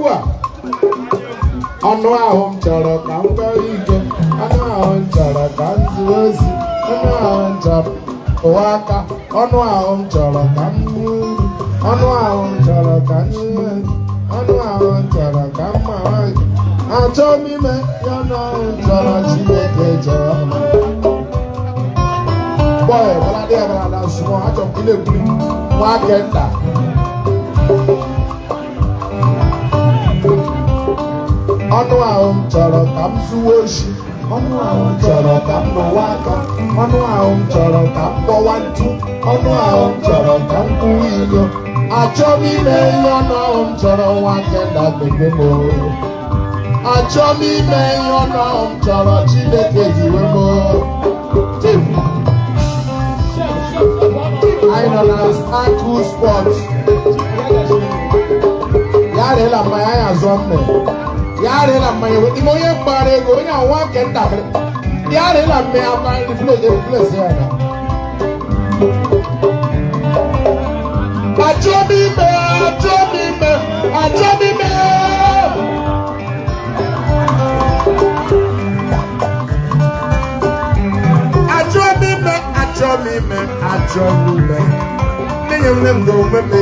Egwu a. Ọnụ ahụ m chọrọ ka m gbaa ike, ọnụ ahụ m chọrọ ka m zuo ozi, ọnụ ahụ m chọrọ ụwa aka, ọnụ ahụ m chọrọ ka m ṅụọ nri, ọnụ ahụ m chọrọ ka m ṅụọ nri, ọnụ ahụ m chọrọ ka m mara gị. Achọ m ime ya, ọnụ ahụ m chọrọ Chineke chọrọ m. Boy, balade ya balada small, achọ m ka ị na-ekwuri nwa kenta. Ọnụ ahụ m chọrọ ka m zuo oshi, ọnụ ahụ m chọrọ ka m nụwa aka, ọnụ ahụ m chọrọ ka m kpọwa ntu, ọnụ ahụ m chọrọ ka m kwuwa inyo. Achọ m ime ihe ọnụ ahụ m chọrọ nwa kenda mebe m. Achọ m ime ihe ọnụ ahụ m chọrọ Chineke ziwe m. Chief, anyị nọ na Star Sport. Ya arịla mmanya anyị azụọ mme. Ya arịla mmanya ime onye mgbara ego onye ahụ nwa nke ntakịrị. Ya arịla mmanya mmanya replace ya na. Achọ m ime, achọ m ime, achọ m ime. Achọ m ime, achọ m ime, achọ m ime. Nne m nne m onwe m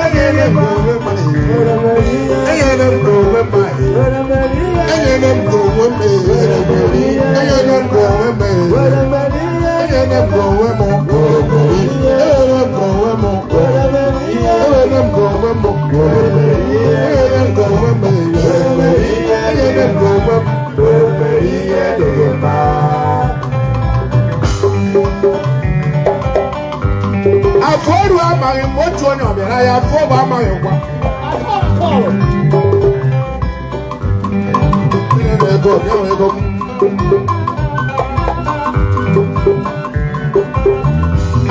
enyere m onwe m enyere m onwe m enyere m onwe m enyere m onwe m enyere m onwe m enyere m onwe m enyere m onwe m enyere m onwe m enyere m onwe m ihe dị mma. Afọ oru amaghị mgbe otu onye ọ bịara ya, afọ bụ amaghị kwa. Nye m ego, nye m ego m.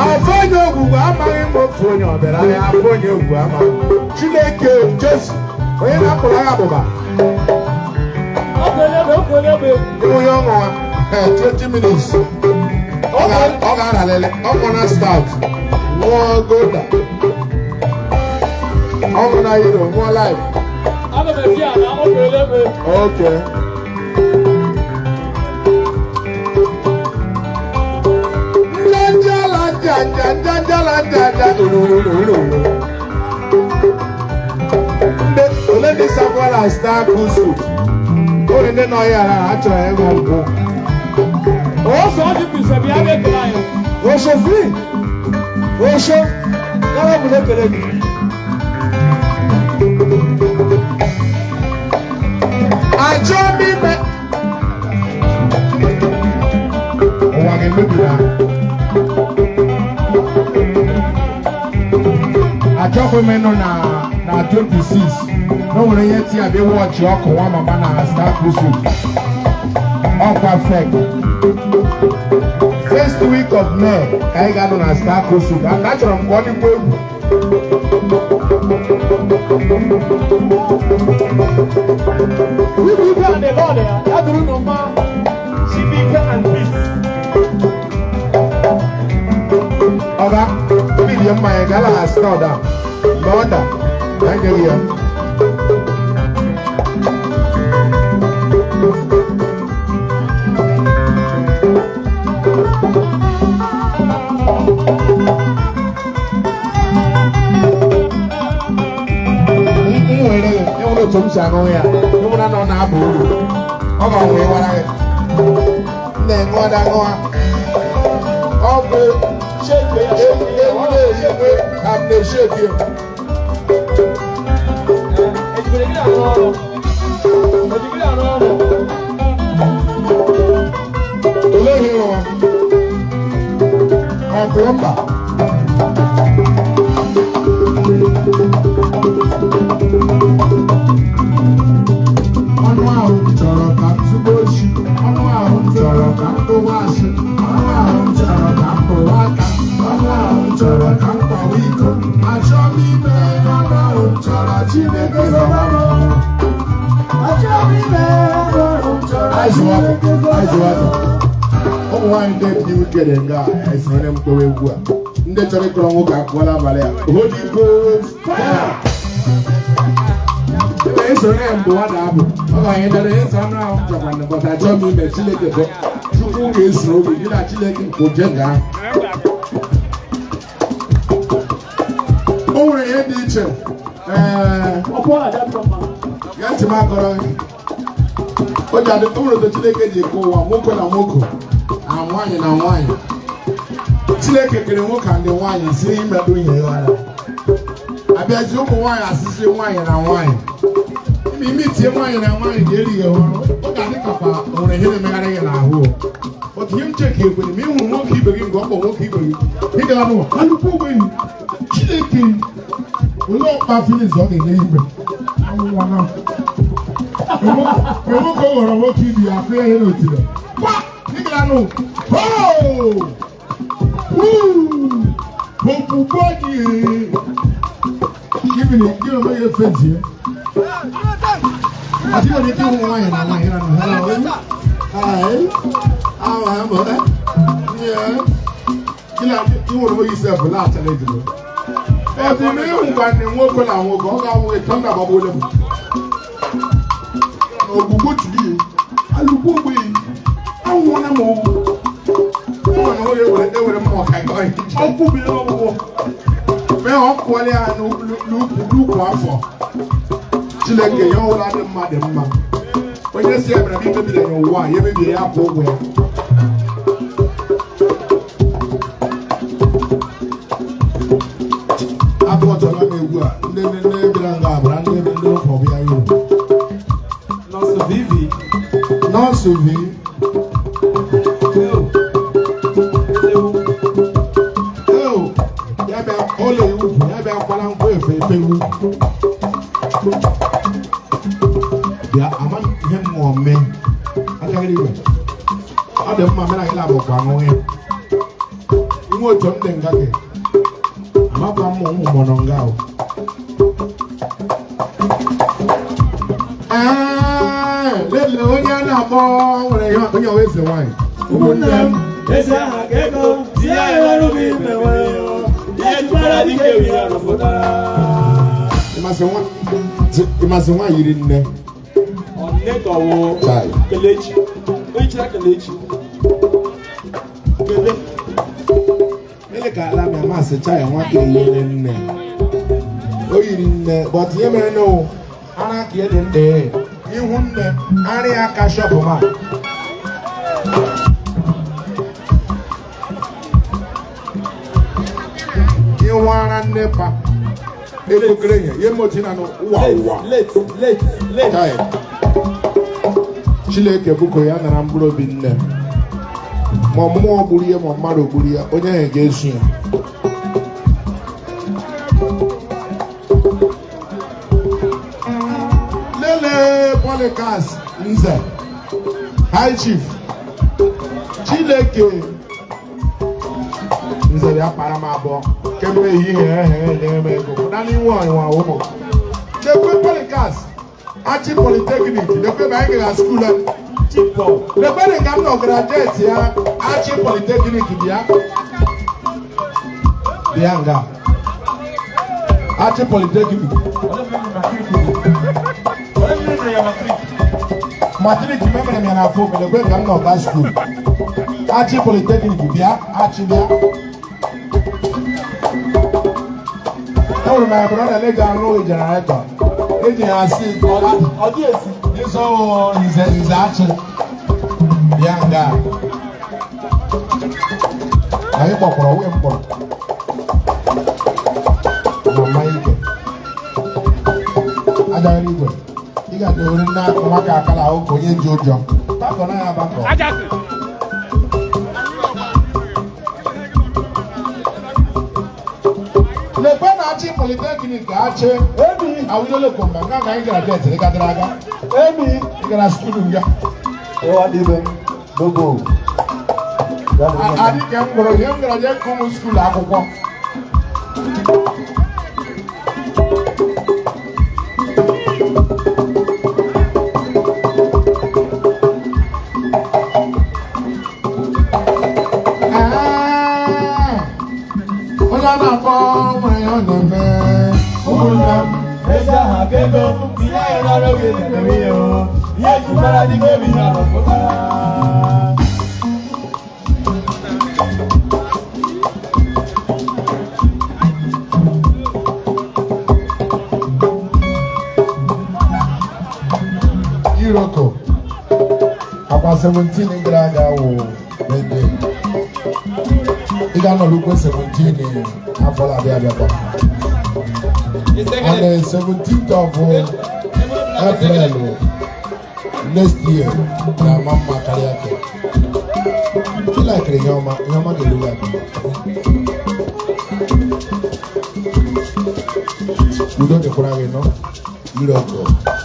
Afọ onye ogwugwu amaghị mgbe otu onye ọ bịara ya, afọ onye ogwugwu amaghị. Chineke Jesu, onye na-apụrụ agha abụba. Onye ọṅụ 20 minutes. Ọ ga-aralele, ọ ṅụọ na stout, ṅụọ Gulder, ọ ṅụọ na Hero, ṅụọ Life. Okay. Njala nja nja njala nja nja urururu. Ndị ole ndị sakwara Star Cool Suit? Ole ndị nọ ya ha chọrọ ịṅụ nkwụ? Osho free. Osho. Kara bụ na-ekele gị. Achọ m ime. Ụwa ga-emebi na. Achọghị m ịnụ na na 26 na o nwere ihe ti abịa wọchị ọkụ nwa mama na Star Cool Suit. Ọkwa fake. First week of May ka anyị ga-anọ na Star Cool Suit. And achọrọ m ka ọ dịkwa egwu. Chibuike and the Lord ya, ya duru n'ụma. Chibuike and peace. Ọga, mmiri mmanya gala na store da. Mgbe ọ da, ka nye gị ya. M nwere gị, enwere otu m si aṅụ ya, enwere na ọ na-aba uru. Ọ ga-ọnwụ ịwara gị. M na-eṅụ ọda ṅụa. Ọ bụ ewu na-eri ka m na-esheki ya. Ejigere gị arụ ọrụ. Ejigere arụ ọrụ. Olee ihe ịrụwa? Ọ plumber? Ọnụ ahụ m chọrọ ka m zụba oshi, ọnụ ahụ m chọrọ ka m tụwa asị, ọnụ ahụ m chọrọ ka m tụwa aka, ọnụ ahụ m chọrọ ka m kwawa iko. Achọ m ime ọnụ ahụ m chọrọ Chineke zọba m. Azụ ọkụ, azụ ọkụ. Ụmụ nwaanyị ndị dị wikere nga esoro onye mkpewe egwu a. Ndị chọrọ ịkọrọ nwoke akụọla abalị a. Holy Ghost fire! Esoro ya mgbe ọ na-abụ ọ ga-anyị dara ịsa anụ ahụ chọkwana bọta achọ m ime Chineke bụ Chukwu ga-esoro gị gị na Chineke kwụje nga. O nwere ihe dị iche ee ya ntị m akọrọ gị. O ji adị o nwere otu Chineke ji eke ụwa nwoke na nwoke na nwaanyị na nwaanyị. Chineke kere nwoke na ndị nwaanyị si imedụ ihe ya abịazi ụmụ nwaanyị asịsị nwaanyị na nwaanyị ime ime itinye nwaanyị na nwaanyị ga-eri ya ọrụ ọ ga-adị kakwa o nwere ihe na-emegharị gị n'ahụ otu ihe m cheke ekwere ma ị hụrụ nwoke ibe gị mgbe ọ kpọ nwoke ibe gị ị gara n'ụwa alụkwu ogbe Chineke olee ọkpa Filis ọ ga-enye igbe anwụnwa na nwoke ghọrọ nwoke ibe ya akụ ya ihe n'otire kwa ị gara n'ụwa hoo okwukwe gị gịnị gịnị onwe ya efe ji àti ìwé tí wọn wáyé náà wáyé náà hello hi how am I yeah kí ni ìwé òwe yìí sẹ́fù láàtẹ̀lẹ̀ jùlọ ẹ̀fù ní ìhùwà ní nwoke na nwoke ọ ga-awụ ịtọ na agbagbo ole bụ ogbugbo tụrụ ihe alụkwu ogbe yi anwụọla m owu mma na onye were ewere mma ọka gị ọhịa Ọkụ bụ ihe ọgwụgwọ. mee ọ kụọla ya n'ukwu afọ Chineke ya ọwụla dị mma dị mma onye si ya bịara imebiri ya ụwa ya emebie ya kwụ ụgwọ ya abụ ọtọrọ m egwu a ndị ndị ndị bịara nga abara ndị ndị ndị ụka ọbịa ya uru Nọọsụ Vivi. Nọọsụ vi Ewu. eo ya bịa ụlọ iwu ya bịa kwara nkwa efe efewu bịa ama ihe mmụọ mee agaghị igwe ọ dị mma mere anyị na-abụkwa aṅụ ya inwe otu m dị nga gị amakwa m ụmụ mụrụ nga o ee lele onye a na-akpọ nwere ihe onye ọwa eze nwanyị Ụmụnne m, ezi aha ka ego, tinye ya ọrụ bụ ime nwere. Ihe jukwara dike ewi ya rụpụtara. Ịmasị nwa yiri nne Ọ nne ka ọ wụ Chai. Kelechi. Onye chara Kelechi. Kele. Ele ka ala mi amasị chai nwa ka eyere nne o yiri nne but ihe mere na o ara ka ihe dị nde ihu nne ara ya ka shọpụ ma ihu ara nne pa ekokere ihe ihe mochi na ụwa ụwa Late, late, late. Chai. Chineke bụko ya nara mkpụrụ obi nne ma mmụọ gburu ya ma mmadụ gburu ya onye ahụ ga-ezu ya lele Polycarp Nze High Chief Chineke Nze bịa kpara m abụọ kemgbe ehihie ehe enye m ego pụta n'iwu ọnwa ụmụ lekwe Polycarp Achi Polytechnic lekwe ebe anyị gara skuul a Chipọ. lekwe ka m nọ graduate ya Achi Polytechnic bịa bịa nga Achi Polytechnic matrik memere m ya na afọ lekwe ka m nọ ga skuul Achi Polytechnic bịa Achi bịa enwere m ya brọda na-eji arụ jenaretọ eji ya asị Ọ dị esi. ịzọ nze nze achị bịa nga anyị kpọkwara onwe m kpọrọ mama ike agaghị igwe ị ga-adewere nne akụ maka akara ahụ ka onye ji ụjọ bakọ na ya bakọ lekwe na-achị politeknik achị Emi, awụnyelekomba nga ka anyị gara jet dịgadịrị aga emi. ị gara skuulu nga Ịwa dị ibe, dogo. adị ka m gwụrụ ihe m gara jee kụ m skuulu akwụkwọ Ee, onye a na-akpọ nwere ihe ọ na-eme ụmụnne m Ezi aha ka ego, ego, tinye ya n'ọrụ gị na-emewe ihe o. Ihe jikwara dike bụ ihe arụpụtara. Iroko akwa 17 gara aga wụ birthday. Ị ga-anọrọ ukwe 17 afọ na-abịa abịakwa. On the 17th of April next year ga-ama mma karịa ka ịlakịrị. Ihe ọma, ihe ọma ga-eru gị aka. Udo dịkwara gị nọ. Iroko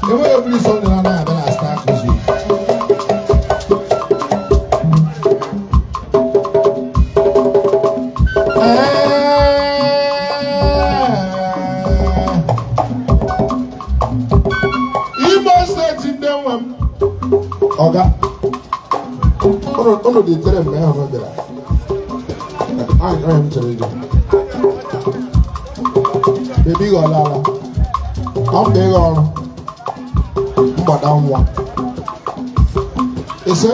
enweghị ebiri Sunday na-anaghị abịa na Star Cruise. Imo Steeti, ndị nwe m, ọga ụnụ dị tere mgbe ahụ bịara anyị m chere ịjụ bebi gị ọlala ọ mba ịghọ ọrụ mgbada nwa ise.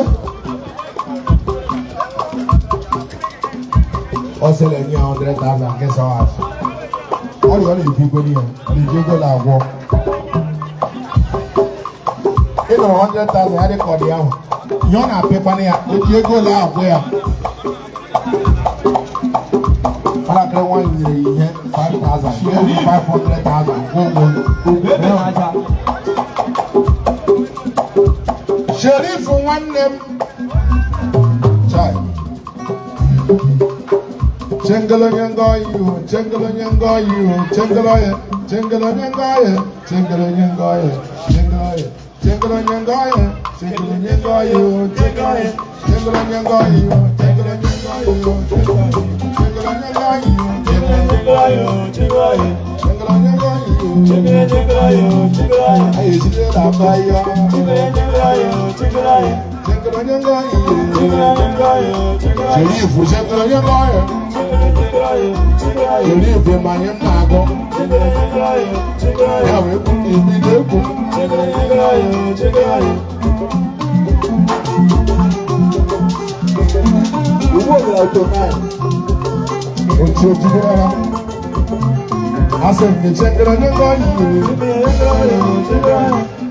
Ọ sịrị enye ya 100,000 nke sọwas ọrịa ọ na-eji ego n'ihe ọ na-eji ego na-agwọ. Ị nọrọ 100,000 ya dị ka ọ dị ahụ ihe ọ na-apịakwana ya o ji ego na-agwọ ya. Nwatakịrị nwaanyị nyere ya ihe 5,000, 500,000 gwụ ụgwọ. Ebe aja. Sheriff nwanne m chai, chengelo nyengo yu, chengelo nyengo yu, chengelo ye, chengelo nyengo ye, chengelo nyengo ye, chengelo ye, chengelo nyengo ye, chengelo nyengo yu, chengelo ye, chengelo nyengo yu, chengelo nyengo yu, chengelo nyengo yu, chengelo chengelo nyengo yu, ayi jide la baya, chengelo nyengo yu, Sheriff, chengelo nyengo ye. Sheriff, manye m na-agụ ya wee kwu ka ebido egwu. Ugbo bịara auto 9. Otu ojide ha asị m gị chengelo nyengo yu,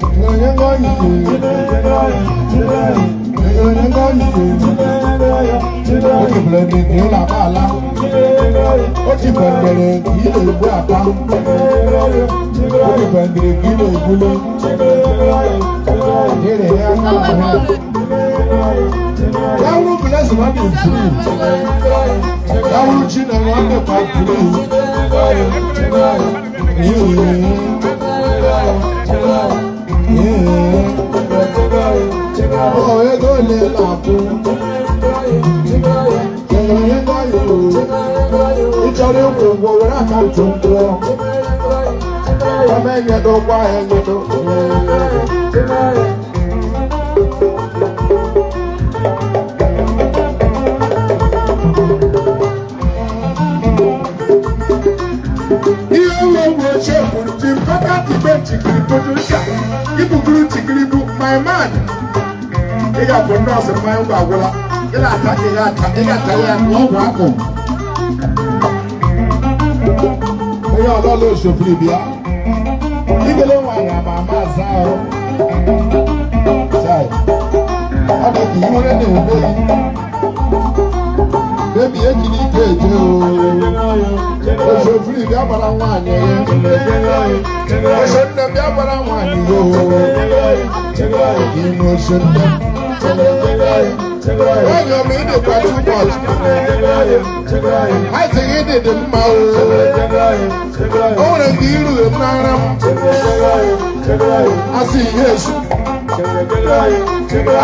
chengelo nyengo yu, chengelo nyengo yu. O jibere ndị ka ị na-agba ala, o jibere ka ị na-egbu aka, o jibere ka ị na-egbuli nyere ya aka n'ahụ ya wuru blessing ọ dị free, ya wuru Chineke ọ dịkwa free. Ọ ego ole na-akwụ? Ị chọrọ ịkwụ ụgwọ, were akaụntụ m kwụọ. Ọma enyedo ụgwọ ahụ enyedo. Ihe nwe nwe ochie kwuru ji mpaka ibe nchikiri toju nka ibuguru nchikiri bụ my man. Ị ga-abụ nọọsụ, mmanya ngwa agwụla. Ị na-ata, ị ga-ata, ị ga-ata ya ka ọgwụ akpụ. Onye ọlọlọ osofiri bịa igele nwaanyị ama ama asa ahụ. Chai, ọ dị ka ihere na-eme gị. Bebi, ejiri ike eje o. Osofiri bịa gbara nwaanyị ya. Ose nne, bịa gbara nwaanyị ya o. Ime ose nne. Nwaanyị ọma, ị dịkwa too much. Ha sị gị dị mma o. O nwere nke irughe m n'ara m. Asị ihe esu.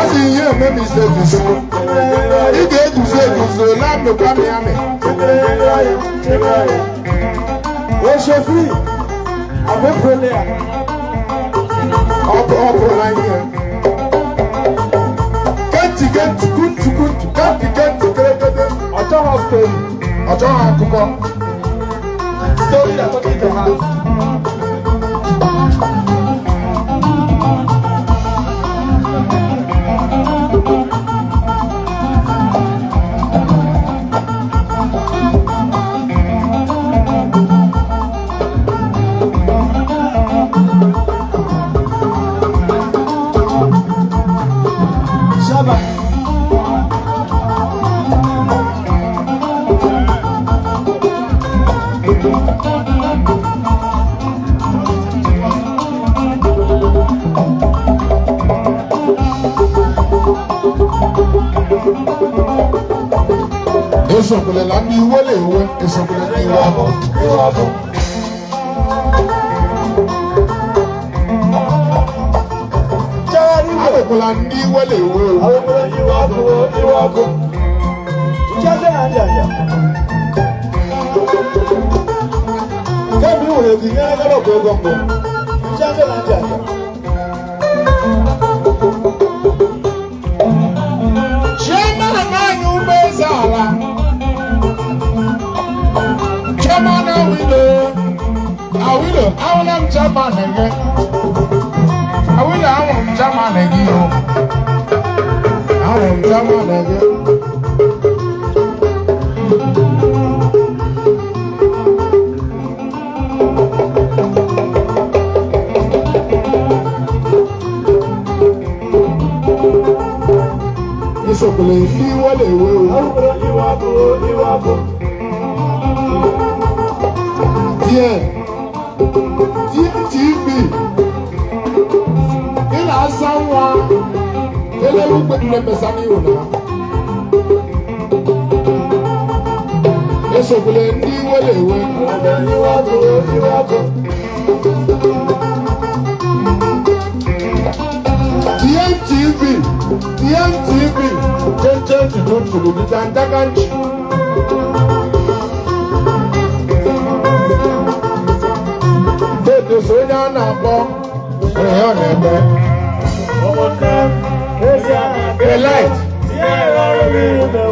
Asị ihe eme m ise guzo. Ị ga-eguzo eguzo na-amịkwa m amị. Osofri, abefrele. Ọ bụ ọ bụrụ na ihe. Kenti kenti kuntu kuntu kenti kenti kerekete. Ọ chọghị story. Ọ chọghị akụkọ. Story that touches the heart. Esokwelela ndị iwe na-ewe, esokwele ndị iwe ọkụ, iwe ọkụ. Chagharị igwe. Akwụkwala ndị iwe na-ewe ewe. Awụkwara iwe ọkụ, iwe ọkụ. Nchaze na njaja. Kemgbe i nwere ego, i nyere gọlọpụ ego mbụ. Nchaze na njaja. Chairman anyị ụgbọ eze ala. Chairman Awilo. Awilo, ahụla m chairman gị. Awilo, ahụrụ m chairman gị o. Ahụrụ m chairman gị. Isokwele ndị iwe na-ewe o. Awụkwara iwe ọkụ, iwe ọkụ. Díẹ̀ DTV ị na-asa nwa elelu nne mesa n'ihu na esokwele ndị iwe na-ewe. Awụkwara iwe ọkụ, iwe ọkụ. DTV DTV chenche ntụtụ dịta ntakanchi. Dedo so onye a na-akpọ nwere ihe ọ na-eme. Ụmụnne m, ezi aha ka The ego. light. Tinye ya ọrụ gị imewe.